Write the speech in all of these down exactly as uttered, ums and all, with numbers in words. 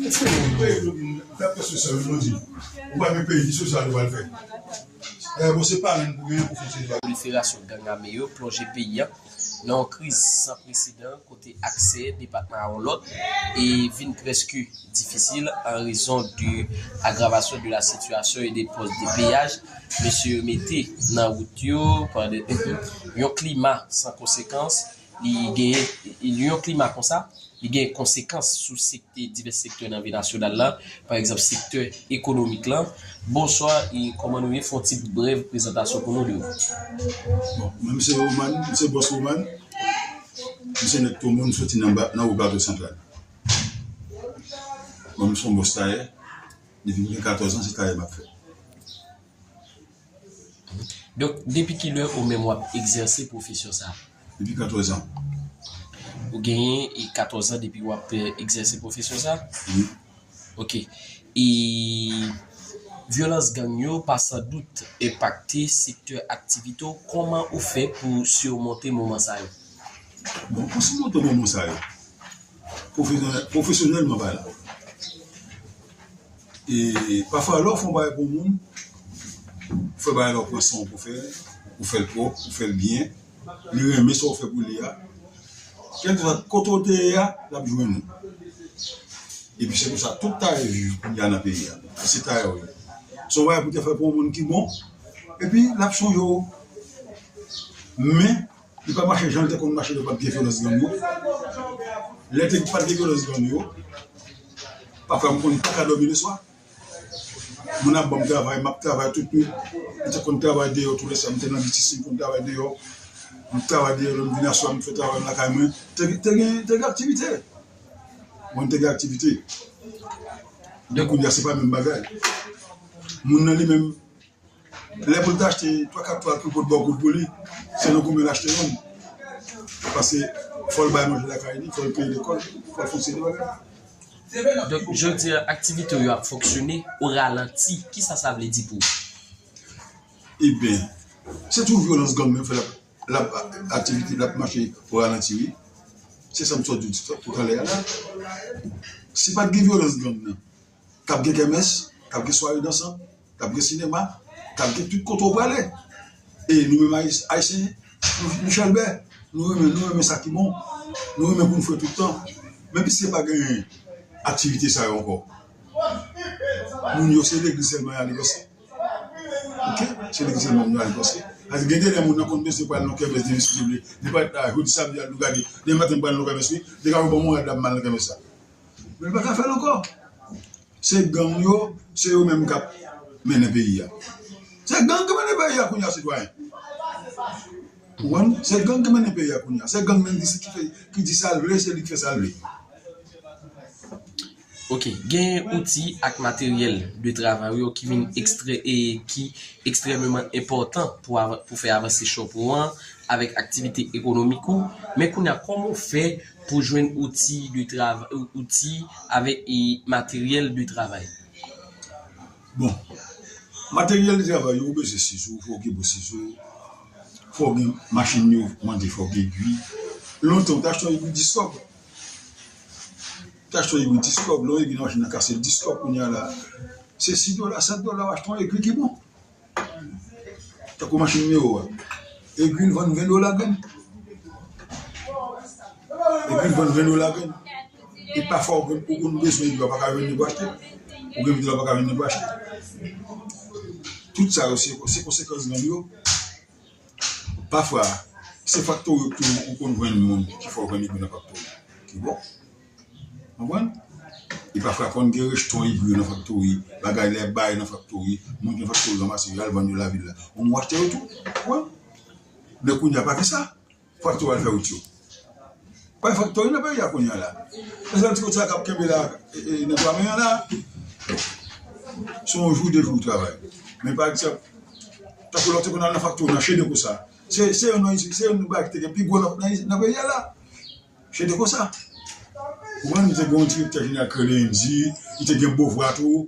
Peyi nou vin fè pèsonn sa yo, nou di, ou pa gen peyi, ki sosyal ou pral fè? Eh, bon, se pa menm pou gen pou fonksyone. Proliferasyon gang ame yo plonje peyi a nan yon kriz san presedan, kote aksè depatman a yon lòt e vin prèske difisil an rezon de agravasyon de la sitiyasyon e de pòs de peyaj mesye yo mete nan wout yo, pandan yon klima san konsekans. Li gen yon klima konsa, li gen konsekans sou sektè, divès sektè nan vi nasyonal la, pa egzanp, sektè ekonomik la. Bonswa, e kòman nou ye? Fè yon ti brèv prezantasyon pou nou de ou. Bon, mwen, m se Roman, m se bòs Roman. M se nèg Tomo, m soti nan, ba- nan Wo Plato Santral. Bon, m se yon bòs tayè. Depi m gen katòz an, se tayè m ap fè. Donk, depi kilè ou menm w ap egzèse pwofesyon sa a? Depi katòz an. Ou genyen e katòz an depi w ap, eh, egzèse pwofesyon sa a? Wi. Ok. E vyolans gang yo pa san dout enpakte sektè aktivite w. Kòman ou fè pou simonte moman sa yo? Bon, pou simonte moman sa yo, pwofesyonèl- pwofesyonèlman palan, e pafwa, lè w fè yon bagay pou yon moun, ou fè bagay la, ou pran san w pou fè l, ou fè l pwòp, ou fè l byen, li renmen sa w fè pou li a, kèlkeswa kote w te ye a, l ap jwenn ou. Epi se konsa tout tayè viv kounye a nan peyi a. Se tayè w ye. Se yon bagay pou te fè pou yon moun ki bon, epi l ap sonje w. Men, li pa mache jan l te konn mache lè pa t gen vyolans gang yo. Lè te pa t gen vyolans gang yo, pafwa m konn pa ka dòmi leswa. Moun ap ban m travay, m ap travay tout nwit. M te konn travay deyò tou lè sa, m te nan D T C, m konn travay deyò. M ap travay deyò, lè m vin aswè, m fè travay m lakay mwen. Te, te gen, te gen aktivite. Mwen te gen aktivite. Men kounye a, se pa menm bagay. Moun nan li menm, lè pou l ta achte twa kat twal pou pot bò kout pou li, se nan goumen l achte youn. Paske fò l bay manje lakay li, fò l peye lekòl, fò l fonksyone bagay. Donk, jodi a, aktivite w yo ap fonksyone o ralanti. Kisa sa vle di pou ou? Ebyen, se tou vyolans gang nan fè l ap, l ap, aktivite l ap mache o ralanti, wi. Se sa m sot di w talè a la. Si pa t gen vyolans gang nan, t ap gen kèmès, t ap gen sware dansan, t ap gen sinema, t ap gen tout kote w prale. E nou menm Ayis- Ayisyen, nou, nou chèlbè, nou renmen, nou renmen sa ki bon, nou renmen pou n fè tout tan. Men piske pa gen aktivite sa yo ankò, moun yo se legliz sèlman y ale danse. Ok? Se legliz sèlman moun yo ale danse. Paske gen de lè moun nan konn bezwen pral nan kèmès demen si Dye vle. Li pa la, jodi samdi a, nou gade, demen maten m pral nan kèmès, wi. Li ka ban mwen rad la, m al nan kèmès la. Men li pa ka fè l ankò. Se gang yo, se yo menm k ap mennen peyi a. Se gang ki mennen peyi a kounye a, sitwayen. Ou konprann? Se gang ki mennen peyi a kounye a. Se gang menm ki, ki fè, ki di sa l vle, se li ki fè sa l vle. Ok, gen outi ak materyèl de travay yo ki vin ekstrè, e ki ekstrèmeman enpòtan pou ava- pou fè avanse chòp ou an avèk aktivite ekonomik ou. Men kounye a, kòman w fè pou jwenn outi de trav- outi avèk, e, materyèl de travay? Bon, materyèl de travay yo, ou bezwen sizo, fò w gen bon sizo, fò w gen machin yo mande, fò w gen egwi. Lontan, ou te achte yon egwi dis kòb. Ou te achte yon egwi dis kòb, lè yon egwi nan machin nan kase l dis kòb, kounye a la, se sis dola, sèt dola, w achte yon egwi ki bon. Tankou machin nimewo a. Egwi l vann ven dola grenn. Egwi l vann ven dola grenn. E pafwa ou konn, ou konn bezwen egwi a, ou pa ka jwenn li pou achte. Ou gen ven dola, ou pa ka jwenn li pou achte. Tout sa yo, se, se konsekans gang yo. Pafwa, se faktori yo ki ou konn jwenn moun ki fè w jwenn egwi nan faktori. Ki bon. Konprann? E pafwa konn gen rejte egwi yo nan faktori, bagay lè bay nan faktori, moun ki nan faktori ranmase yo, y al vann yo lavil la. Moun achte yo tou. Konprann? Men kounye a pa gen sa. Faktori al fè wout yo. Pa gen faktori nan peyi a kounye a la. E sèl ti kote sa k ap kenbe la, e, e, nan twa men an la, se yon jou, de jou travay. Men pa egzanp, tankou lè w te konn al nan faktori nan Chedeco sa. Se, se youn nan, se youn nan bagay ki te gen pi gwo nan, nan, nan peyi a la. Chedeco sa. Ou konprann, li te gen yon direktè jeneral k rele Andy, li te gen Beauvoir tou.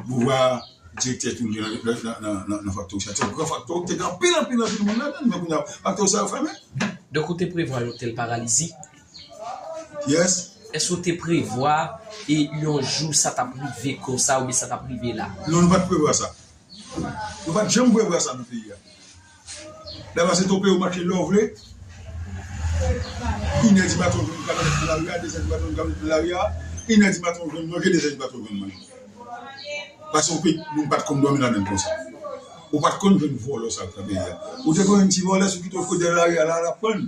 Beauvoir direktè tou nan, nan, nan, nan, nan faktori sa. Se yon gran faktori, te gen anpil, anpil, anpil moun ladan l, men kounye a, faktori sa yo fèmen. Donk, ou te prevwa yon tèl paralizi? Yes. Èske w te prevwa e yon jou sa t ap rive konsa oubyen sa t ap rive la? Non, nou pa t prevwa sa. Nou pa t janm prevwa sa nan peyi a. Dayè se tonbe ou mache lè w vle. Inè di maten w jwenn kamyonèt nan lari a, dezè di maten w jwenn kamyonèt nan lari a, inè di maten w jwenn manje, dezè di maten w jwenn manje. Paske ou pe, moun pa t konn dòmi ladan l konsa. Ou pa t konn jwenn vòlò sa k nan peyi a. Ou te konn jwenn ti vòlè sou kite w kote lari a la, l ap pran l.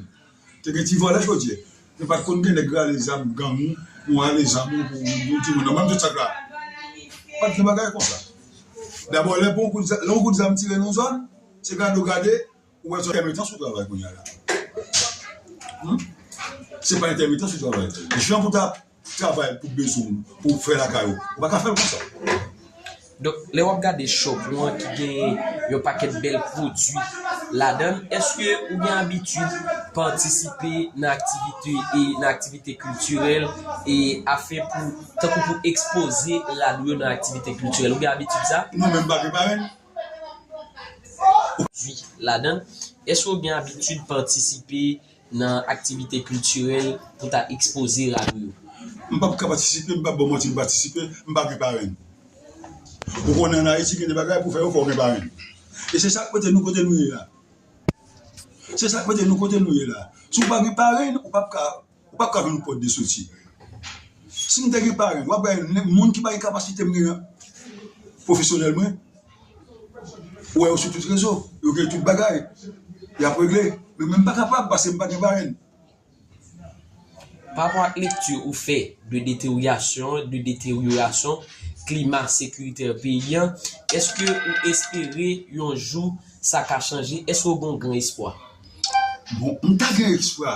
Te gen ti vòlè jodi a. Men pa t konn gen nèg rale zam gang ou, ou rale zam ou pou yon timoun nan. Menm tout sa k la. Pa t gen bagay konsa. Dabò, lè pou yon kout zam, lè yon kout zam tire nan yon zòn, se gade w gade, ou wè se entèmitan sou travay kounye a la. Hmm? Se pa entèmitan sou travay. Jan pou ta travay pou bezwen w, pou fè lakay ou, ou pa ka fè l konsa. Donk, lè w ap gade shop ou an ki gen yon pakèt bèl pwodui ladan l, èske ou gen abitid patisipe nan aktivite e nan aktivite kiltirèl e afè pou, tankou pou ekspoze rad ou yo nan aktivite kiltirèl? Ou gen abitid sa? Non, men m pa gen parenn. Pwodui ladan l, èske ou gen abitid patisipe nan aktivite kiltirèl pou ta ekspoze rad ou yo? M p ap ka patisipe, m p ap ba w manti, m patisipe, m pa gen parenn. Ou konnen ann Ayiti gen de bagay pou fè yo fò w gen parenn. E se sa k mete nou kote nou ye la. Se sa k mete nou kote nou ye la. Si w pa gen parenn, ou p ap ka, ou p ap ka jwenn pòt de soti. Si m te gen parenn, w ap bay moun ki pa gen kapasite m gen pwofesyonèl mwen, ou wè yo sou tout rezo, yo gen tout bagay, y ap regle. Men mwen m pa kapab paske m pa gen parenn. Pa rapò ak lekti ou fè de deteryasyon, de deteryorasyon klima sekiritè peyi an, èske ou espere yon jou sa ka chanje? Èske ou gen yon gran espwa? Bon, m ta gen espwa.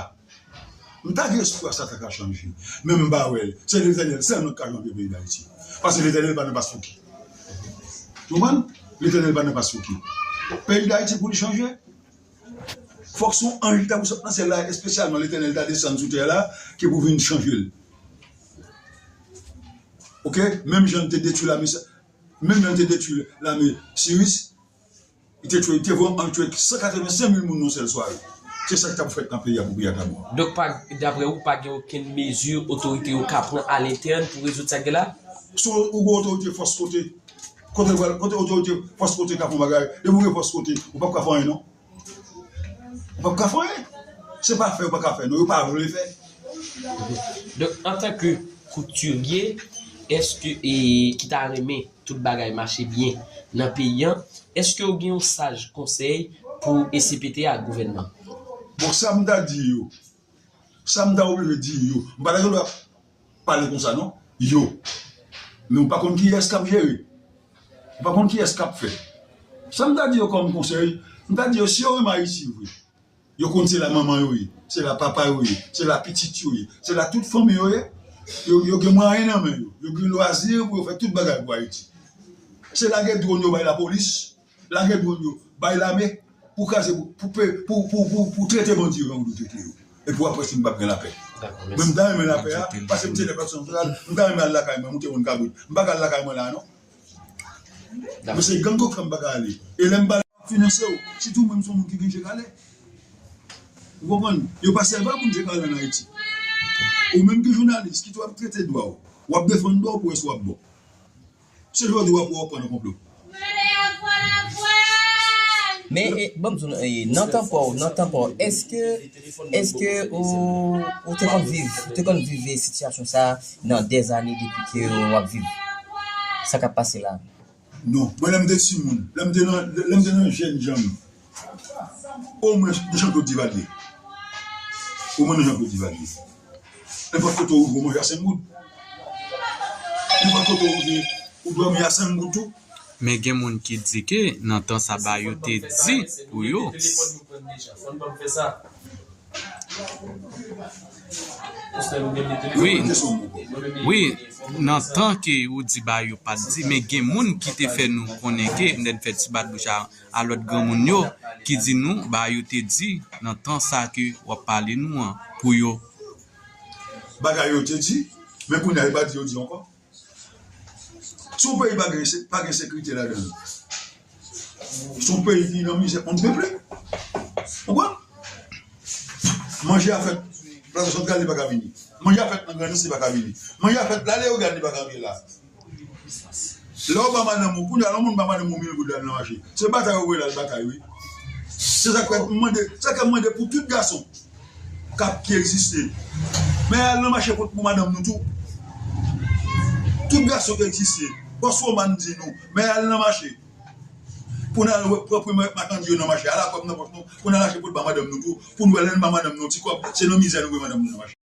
M ta gen espwa sa ta ka chanje. Men m pa wè l. Se Letènèl sèlman ki ka chanje peyi Dayiti. Paske Letènèl pa nan paspouki. Ou konprann? Letènèl pa nan paspouki. Peyi Dayiti pou li chanje, fòk se yon anj ki ta pou sot nan syèl la, espesyalman Letènèl ta desann sou tè la, ki pou vin chanje l. Oke? Menm jan l te detwi lame, menm jan l te detwi lame Siris, li te twe, li te voye yon anj twe san katrevensenk mil moun nan yon sèl sware. Se sa ki ta pou fèt nan peyi a pou peyi a ta bon. Donk, pa, daprè ou, pa gen okenn mezi otorite yo ka pran alentèn pou rezoud sa k gen la? Si w gen otorite fòs kote, kote, kote otorite fòs kote ka fè yon bagay, depi w gen fòs kote, ou p ap ka fè anyen non. Ou p ap ka fè anyen. Se pa fè yo pa ka fè non, yo pa vle fè. Donk, antanke koutirye, èske, e, ki ta renmen tout bagay mache byen nan peyi an, èske w gen yon saj konsèy pou E C P T ak gouvènman? Bon, sa m ta di yo, sa m ta oblije di yo, m pa ta gen dwa pale konsa non, yo. Men ou pa konn kiyès k ap jere. Ou pa konn kiyès k ap fè. Sa m ta di yo kòm konsèy, m ta di yo si yo renmen Ayiti vre, yo konn se la manman yo ye, se la papa yo ye, se la pitit yo ye, se la tout fanmi yo ye, yo, yo gen mwayen nan men yo, yo gen lwazi pou yo fè tout bagay pou Ayiti. Se lage dwòn yo bay lapolis, lage dwòn yo, bay lame, pou kraze, pou, pou, pou, pou, pou, pou trete bandi yo jan ou dwe trete yo. Epi w ap wè si m p ap gen lapè. Dakò, mèsi. Men m ta renmen lapè a, paske m se lè pèsonn sosyal, m ta renmen al lakay mwen, moute moun kabrit. M pa ka al lakay mwen la a non. Dakò. Men se gang k ap fè m pa ka ale. E lè m pale, m ap finanse w. Sitou mwen, m se yon moun ki gen je kale. Ou konprann? Yo pa sèvi a moun je kale ann Ayiti. Ou menm ki jounalis, kit w ap trete dwa w, w ap defann dwa w pou wè si w ap bon. Se jodi w ap wè w ap pran nan konplo. Men, e, ban m di w, e, nan tan pa w, nan tan pa w, èske, èske ou, ou te konn viv, ou te konn viv sitiyasyon sa a nan dèzane depi ke w ap viv sa k ap pase la? Non, mwen lè m te timoun, lè m te nan, lè m te nan jèn jan m, omwen nan Jean Claude Duvalier. Omwen nan Jean Claude Duvalier. Nenpòt kote ou rive, ou manje a senk goud. Nenpòt kote ou rive, ou dòmi a senk goud tou. Men gen moun ki di ke nan tan sa ba yo te di pou yo. Wi, wi, nan tan ke ou di ba yo pa t di, men gen moun ki te fè nou konnen ke, m t fè ti bat bouch a, a lòt granmoun yo, ki di nou ba yo te di nan tan sa ke w ap pale nou an, pou yo. Bagay yo te di, men kounye a yo pa di yo di ankò. Si yon peyi pa gen, pa gen sekirite ladan l, se yon peyi ki nan mizè on ne peut plus. Ou konprann? Manje a fèt, Plato Santral li pa ka vini. Manje a fèt nan Grandans, li pa ka vini. Manje a fèt la Leyogàn, li pa ka vini la. Lè w ba madanm ou, kounye a lè yon moun ba madanm ou mil goud la nan mache. Se batay ou vle l al batay, wi. Se sa k fè m mande, se sa k fè m mande pou tout gason k ap, ki egziste. Men al nan mache pou, pou madanm nou tou. Tout gason ki egziste. Bòs Woman di nou, men al nan mache. Pou n al wè, pran premye makandye yo nan mache. Al ak kòb nan pòch nou, pou n al achte pou n ba madanm nou tou. Pou n wè lè n ba madanm nou ti kòb, se nan mizè nou voye madanm nou nan mache.